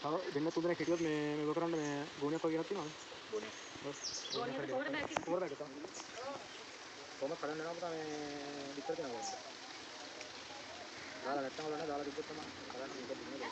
තව දෙන්න තුන් දෙනෙක් හිටියොත් මේ මේක කරන්න මේ ගෝණියක් වගේ එකක් තියෙනවද? ගෝණියක්. ඔව්. ගෝණියද කෝර බෑග් එක? කෝර බෑග් එක තමයි. කොහොමද කඩන්න යනවා පුතා මේ විතර තියෙනවා. දාලා නැත්තම් වල නෑ දාලා තිබ්බොත් තමයි කරන්න මේක දුන්නේ.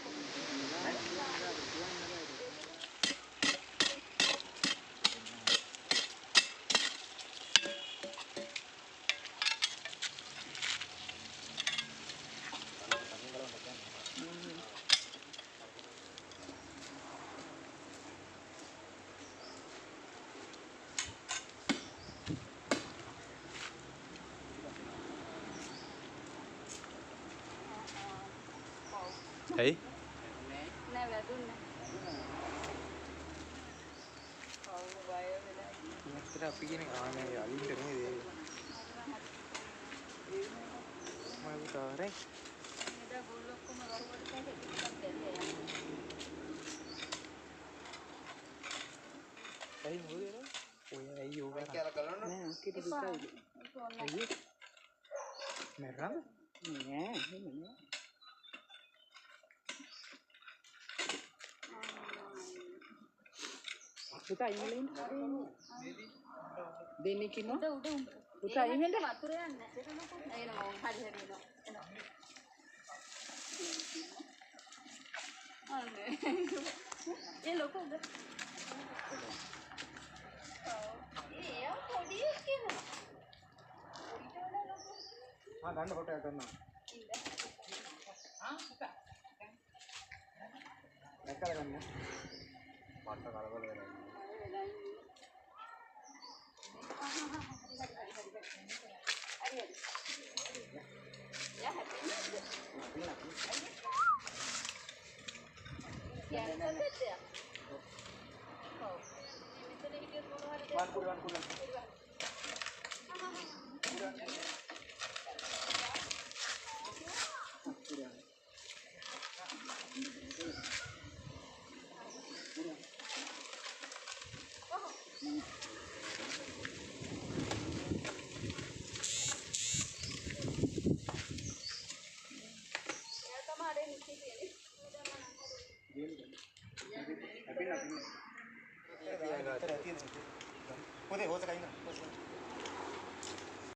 ඇයි? නෑ වැදුන්නේ. ඔව් බය වෙලා. ඇත්තට අපි කියන ආ නෑ අලින්ට නේද ඒ. මම පුතා රේ. එදා ගොල්ලෝ ඔක්කොම ගහුවට පස්සේ ටිකක් බැරිය යන්නේ. ඇයි මොකද වෙන්නේ? ඔය ඇයි ඕක කරන්නේ? නෑ ඔකේ දුකයි. ඇයි? මැරෙනවද? නෑ එහෙම නෑ. පුතා අයින් වෙලා ඉන්න. දෙන්නෙක් ඉන්නවා. උඩ උඩ උඩ. පුතා අයින් වෙන්න. වතුර යන්නේ. එනවා හරි හරි එනවා. එනවා. අනේ. ඒ ලොකුද? ඔව්. ඒ එයා පොඩි එක්කෙනා. ඊට වඩා ලොකු. ආ ගන්න ෆොටෝ එකක් ගන්නවා. ආ පුතා. දැක්කද ගන්න? පට්ට කලබල වෙලා ඉන්නේ. හරි හරි. එයා හැපෙන්නේ නැද්ද? කියන්නේ නැද්ද එයා? ඔව්. මේ මෙතන හිටියොත් මොනවා හරි දෙයක් වන් කුඩ වන් කුඩ. වන්.